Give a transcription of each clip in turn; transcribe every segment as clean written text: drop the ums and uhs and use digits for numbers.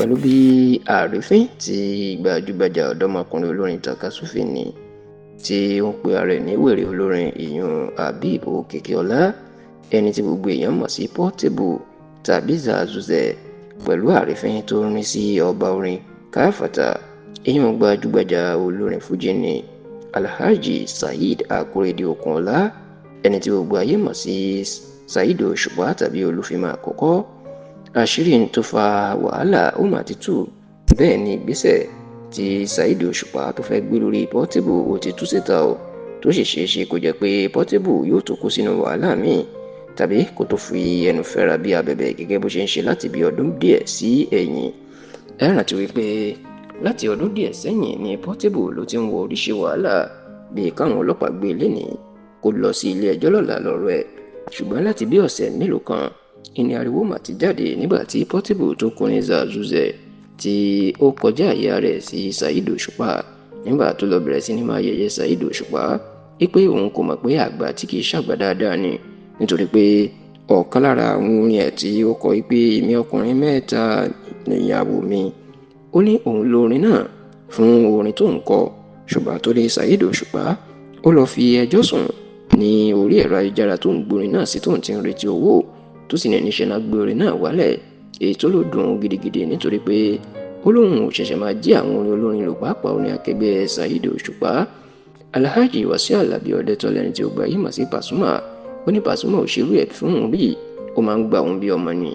Pẹ̀lú bí àrífín tí gbajúgbajà ọ̀dọ́mọkùnrin olórin tàkasúfèé ni tí ó ń pe ara ẹ̀ ní wèrè olórin ìyún Habeeb Òkìkíọlá, ẹni tí gbogbo èèyàn mọ̀ sí Portable tàbí Zazuzẹ, pẹ̀lú àrífín tó ń rí sí ọba orin káfàtà, ìyún gbajúgbajà olórin fújì ni Alhaji Saheed Akorede Okunola, ẹni tí gbogbo ayé mọ̀ sí Saheed Òṣùpá tàbí Olúfìmọ̀ àkọ́kọ́. Àṣírí tó fa wàhálà ó mà ti tú. Bẹ́ẹ̀ ni ìgbésẹ̀ tí Saheed Òṣùpá tó fẹ́ gbé lórí Portable ó ti tú síta o, tó sì ṣeé ṣe kó jẹ́ pé Portable yóò tó kó sínú wàhálà míì tàbí kó tó fi ẹnu fẹ́ra bí abẹ̀bẹ̀ gẹ́gẹ́ bó ṣe ń ṣe láti bí ọdún díẹ̀ sí ẹ̀yìn. Ẹ rántí wípé láti ọdún díẹ̀ sẹ́yìn ni Portable ló ti ń wọ oríṣi wàhálà bíi káwọn ọlọ́pàá gbé e lénìí kó lọ sí ilé ẹjọ́ lọ́la lọ́rọ̀ ẹ̀. Ṣùgbọ́n láti bí ọ̀sẹ̀ mélòó kan ìní ariwo mà ti jáde nígbà tí Portable tó kọrin Zazuzẹ tí ó kọjá àyà rẹ̀ sí Saheed Òṣùpá, nígbà tó lọ bẹ̀rẹ̀ sí ní máa yẹ̀yẹ́ Saheed Òṣùpá wípé òun kò mọ̀ pé àgbà tí kìí ṣàgbà dáadáa ni, nítorí pé ọ̀kan lára àwọn orin ẹ̀ tí ó kọ wípé èmi ọkùnrin mẹ́ta níyàwó mi, ó ní òun lo orin náà fún orin tó ń kọ. Ṣùgbọ́n tó lé Saheed Òṣùpá ó lọ fi ẹjọ́ sùn ní orí ẹ̀rọ ayélujára tó ń gborin náà sí tóun ti ń retí owó, tó sì ní níṣẹ́ náà gbé orin náà wálẹ̀, èyí tó ló dùn ún gidigidi nítorí pé ó lóun ò ṣẹ̀ṣẹ̀ máa jí àwọn orin olórin lò, pàápàá orin akẹgbẹ́ Saheed Òṣùpá. Alhaji Wasiu Alabi Ọdẹ́tọ́lá, ẹni tí ó gba yìí mọ̀ sí Pasuma, ó ní Pasuma ò ṣerú ẹ̀ fún òun rí, ó máa ń gba òun bí ọmọ ni,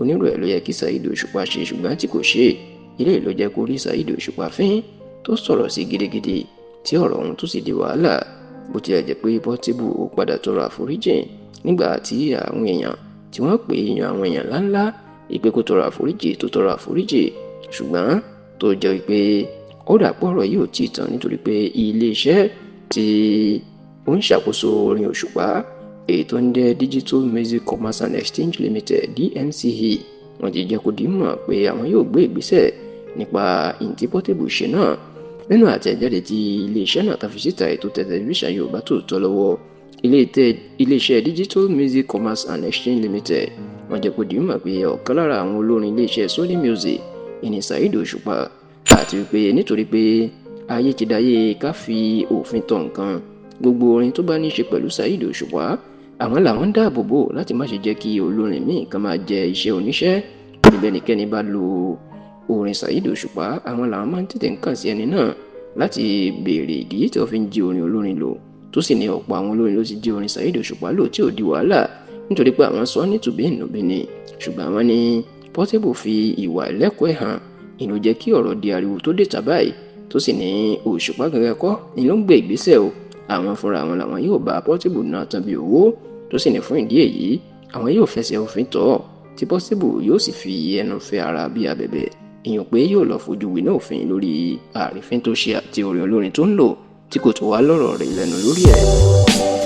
onírò ẹ̀ ló yẹ kí Saheed Òṣùpá ṣe, ṣùgbọ́n tí kò ṣe ilé ló jẹ́ kó rí Saheed Òṣùpá fín tó sọ̀rọ̀ sí gidigidi tí ọ̀rọ̀ ọ̀hún tó sì di wàhálà. Bó tilẹ̀ jẹ́ pé Portable ó padà tọrọ àforíjìn nígbà tí àwọn èèyàn tí wọ́n pè é yan àwọn èèyàn ńláńlá ìpè kó tọrọ àforíjì tó tọrọ àforíjì, ṣùgbọ́n tó jẹ́ wípé ó dàpọ̀ ọ̀rọ̀ yìí ò tí ì tán nítorí pé iléeṣẹ́ tí ó ń ṣàkóso orin Òṣùpá èyí tó ń jẹ́ Digital Music Commerce and Exchange Limited DMCE, wọ́n ti jẹ́ kó di mọ̀ pé àwọn yóò gbé ìgbésẹ̀ nípa ìǹtí Portable ṣe náà. Nínú àtẹ̀jáde tí iléeṣẹ́ náà ta fi síta ètò tẹlifíṣàn Yorùbá Tòótọ́ lọ́wọ́, iléeṣẹ́ Digital Music Commerce and Exchange Limited wọ́n jẹ́ kó di mọ̀ pé ọ̀kan lára àwọn olórin iléeṣẹ́ Sony Music ìní Saheed Òṣùpá, àti wípé nítorí pé ayé ti dáyé ká fi òfin tọ̀ nǹkan, gbogbo orin tó bá ní í ṣe pẹ̀lú Saheed Òṣùpá àwọn làwọn ń dáàbò bò láti má ṣe jẹ́ kí olórin míì kan máa jẹ iṣẹ́ oníṣẹ́. Níbẹ̀ nìkẹ́ni bá lo orin Saheed Òṣùpá, àwọn làwọn máa ń tètè ń kàn sí ẹni náà láti béèrè ìdí tí wọ́n fi ń jí orin olórin lò, tó sì ní ọ̀pọ̀ àwọn olórin ló ti jí orin Saheed Òṣùpá lò tí ò di wàhálà nítorí pé àwọn sọ ní tùbí ìnùbí ni. Ṣùgbọ́n àwọn ní Portable fi ìwà ẹlẹ́kọ̀ọ́ ẹ̀ hàn, ìlú jẹ́ kí ọ̀rọ̀ di ariwo tó dé tàbáyì, tó sì ní Òṣùpá gangan kọ́ ni ló ń gbé ìgbésẹ̀ o, àwọn fúnra àwọn làwọn yóò bá Portable náà tán bí owó, tó sì ní fún ìdí èyí àwọn yóò fẹsẹ̀ òfin tọ̀ tí Portable yóò sì fi ẹnu fẹ́ ara bí abẹ̀bẹ̀, ìyẹn pé yóò lọ fojú winá òfin lórí àrífín tó ṣe àti orin olórin tó ń lò tí kò tó wá lọ́rọ̀ rẹ̀ lẹ́nu lórí ẹ̀.